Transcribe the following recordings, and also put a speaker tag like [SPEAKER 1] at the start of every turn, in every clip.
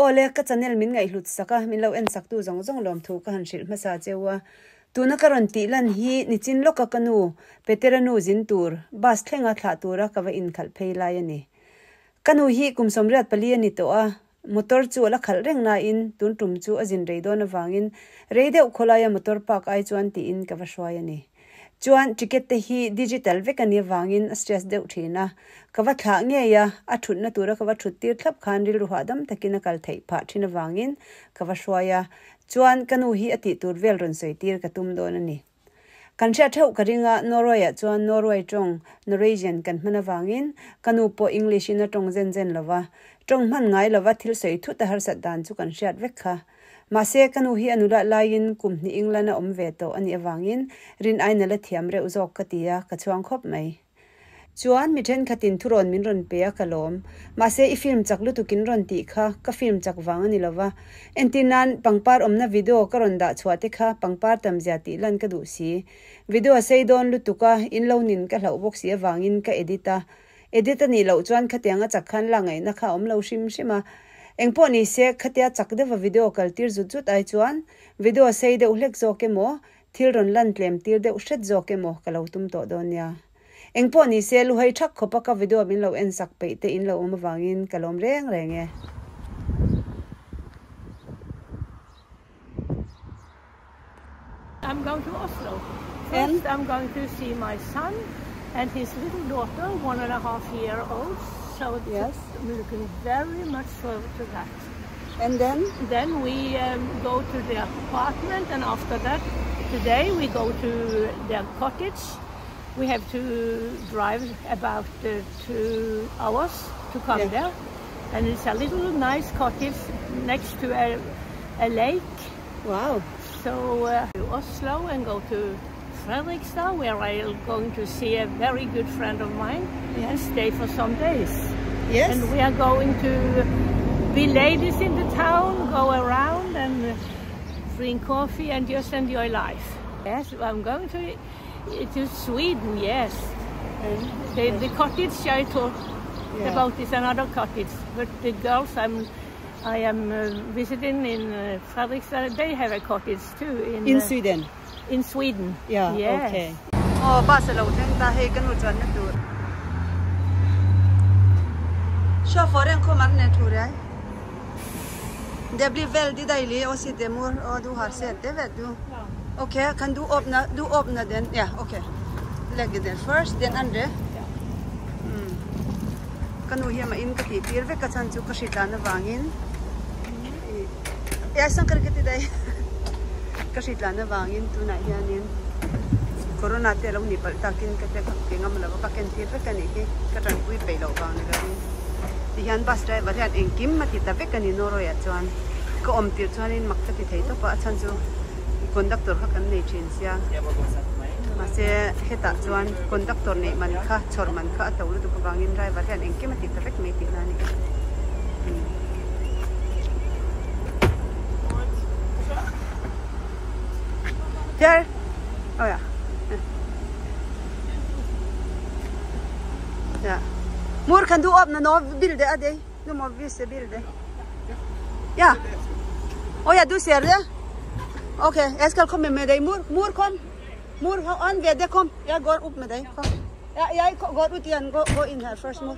[SPEAKER 1] Aw le, ka channel min ngaihhlut sak a, min lo en sak tu zawng zawng lawmthu ka han hrilh hmasa cheu a. Tuna ka rawn tih lan hi nichin lawka ka nu, Petera nu zin tur, bus thlenga thlah tura ka va inkhalh phei lai a ni. Ka nu hi kum 84 a ni tawh a, motor chu a la khalh reng nain tun tum chu a zin rei dawn avangin rei deuh khawlaia motor park ai chuan tiin ka va hruai a ni. Chuan ticket te hi digital vek a nih avangin a stress deuh thin a, ka va thlah ngei a, a thutna tura ka va thut tir thlap khan rilru hahdam takin a kal theih phah thin avangin ka va hruai a, chuan ka nu hi a tih tur vel rawn sawi tir ka tum dawn a ni. Kan hriat theuh ka ring a, Norway-ah chuan Norway tawng, Norwegian, kan hman avangin ka nu pawh English-in a tawng zen zen lo va, tawng hman ngai lova thil sawi thut a harsat dan chu kan hriat vek kha. Mahse, ka nu hi a nulat laiin kum hnih England a awm ve tawh a nih avangin rin aina la thiam reuh zawk ka ti a, ka chhuang khawp mai. Chuan mi thenkhatin thurawn min rawn pe a ka lawm. Mahse i film chak lutukin rawn tih kha ka film chak vang a ni lo va. Entir nan pangpar awmna video ka rawn dah chhuah te kha pangpar tamzia tih lan ka duh si. Video a sei dawn lutuk a, in lo nin ka hlauh bawk si avangin ka edit a. Edit a nih loh chuan khatiang a chak khan la ngaihna kha a awm lo hrim hrim a. Engpawh ni se khatia chak deuha video kal tir zut zut ai chuan video a sei deuh hlek zawk emaw thil rawn lan tlem tir deuh hret zawk emaw ka lo tum tawh dawn nia. Engpawh ni se luhai thak khawpa ka video min lo en sak peih te in lo awm avangin ka lawm reng reng e.
[SPEAKER 2] I'm going to Oslo. First I'm going to see my son and his little daughter, 1.5 year old. So
[SPEAKER 1] Yes.
[SPEAKER 2] I'm looking very much forward to that.
[SPEAKER 1] And then?
[SPEAKER 2] Then we go to the apartment, and after that, today we go to the cottage. We have to drive about 2 hours to come there. And it's a little nice cottage next to a lake.
[SPEAKER 1] Wow.
[SPEAKER 2] So to Oslo and go to Fredrikstad, where I'm going to see a very good friend of mine and stay for some days. And we are going to be ladies in the town, go around and drink coffee and just enjoy life. Yes, I'm going to Sweden, yes. The cottage I talked about is another cottage, but the girls I am visiting in Fredrikstad, they have a cottage too in
[SPEAKER 1] In Sweden.
[SPEAKER 2] In Sweden.
[SPEAKER 1] Yeah,
[SPEAKER 2] Yes.
[SPEAKER 1] okay. Oh, bus lo thleng ta hei ka nu chuan na tur. Sjåføren kommer ned, tror jeg. Det blir veldig deilig å sitte, mor, og du har sete, vet du. Ok, kan du åpne, du åpne den? Ja, ok. Legge den først, den andre. Ka nu hian ma in ka tih tir vek a chan chu ka hritlan avangin jeg snakker ikke til deg ka hritlan avangin tunah hianin corona te alo ni palh takin ka te ke ngam lova ka ken tir vek a nih hi ka tanpui peih loh vang ni lovin tihian bus driver hian engkim a ti ta vek a ni Norway ah chuan ka awm tirh chuanin mak ka ti thei tawp a a chhan chu conductor kha kan nei thin sia mahse hetah chuan conductor neih man kha chhawr man kha a to lutuk avangin driver hian engkim a ti ta vek mai tih na a ni. Per oh ja. Ja. Mor, kan du åpne nå bildet av deg? Du må vise bildet. Ja. Å ja, du ser det? Ok, jeg skal komme med deg. Mor, mor, kom. Mor, han vet det. Kom. Jeg går opp med deg. Kom. Ja, jeg går ut igjen. Gå, gå inn her først, mor.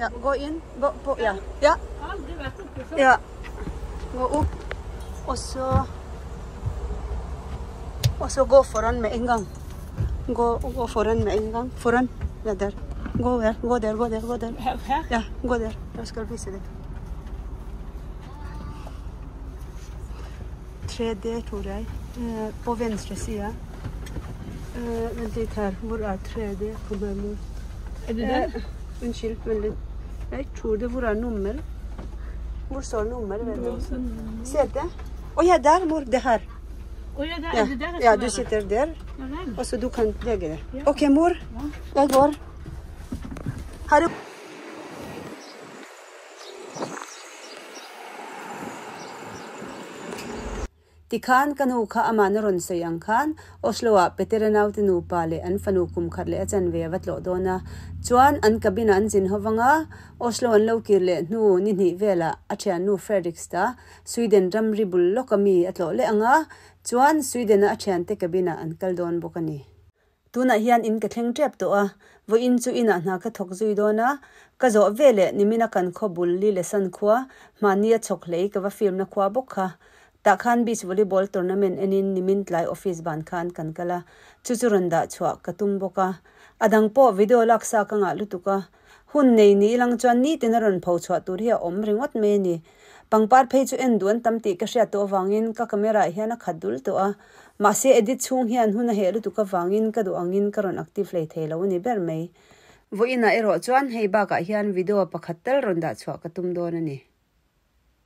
[SPEAKER 1] Ja, gå inn. Gå på, ja. Ja.
[SPEAKER 2] Aldri vært oppe før.
[SPEAKER 1] Ja. Gå opp. Og så gå foran med en gang. Gå, gå foran med en gang. Foran. Ja, der. Gå der, gå der, gå der, gå der.
[SPEAKER 2] Her, her.
[SPEAKER 1] Ja, gå der. Jeg skal vise deg. 3D, tror jeg. På venstre side. Vent litt her. Hvor er 3D? Kom her, mor.
[SPEAKER 2] Er det den?
[SPEAKER 1] Unnskyld, vent litt. Jeg tror det. Hvor er nummer? Hvor står nummer? Vet du? Sete? Å ja, der, mor. Det her.
[SPEAKER 2] Å ja, der,
[SPEAKER 1] Ja,
[SPEAKER 2] er det der jeg
[SPEAKER 1] ja
[SPEAKER 2] skal
[SPEAKER 1] du
[SPEAKER 2] være?
[SPEAKER 1] sitter der,
[SPEAKER 2] Ja vel.
[SPEAKER 1] og så du kan legge det.
[SPEAKER 2] Ja.
[SPEAKER 1] Ok, mor. Jeg går. Ha det. Tikhan ka nu kha amahna rawn sawi ang khan Oslo-ah Petera naute nupa leh an fanu kum khat leh a chanve a va tlawh dawn a. Chuan an cabin-ah an zin ho vang a, Oslo an lo kir leh hnu ni hnih velah a thiannu Fredrikstad, Sweden ramri bul lawka mi a tlawh leh ang a, chuan Sweden-a a thiante cabin-ah an kal dawn bawk a ni. Tunah hian in ka thleng tep tawh a, vawiin chu inah hna ka thawk zui dawn a, ka zawh veleh nimina kan khaw bul Lilesan khua, hmahnia chhawk hlei ka va film na khua bawk kha. Tah khan beach volleyball tournament enin nimin tlai office ban khan kan kal a, chu chu rawn dah chhuah ka tum bawk a. A dang pawh video laksa ka ngah lutuk a, hun nei ni ilang chuan nitin a rawn pho chhuah tur hi a awm ringawt mai a ni. Pangpar phei chu en duh an tam tih ka hriat tawh avangin ka camera ah hian a khat dul tawh a, mahse edit chhung hian hun a heh lutuk avangin ka duh angin ka rawn active hlei thei lo a ni ber mai. Vawiinah erawh chuan hei bakah hian video pakhat tal rawn dah chhuah ka tum dawn a ni.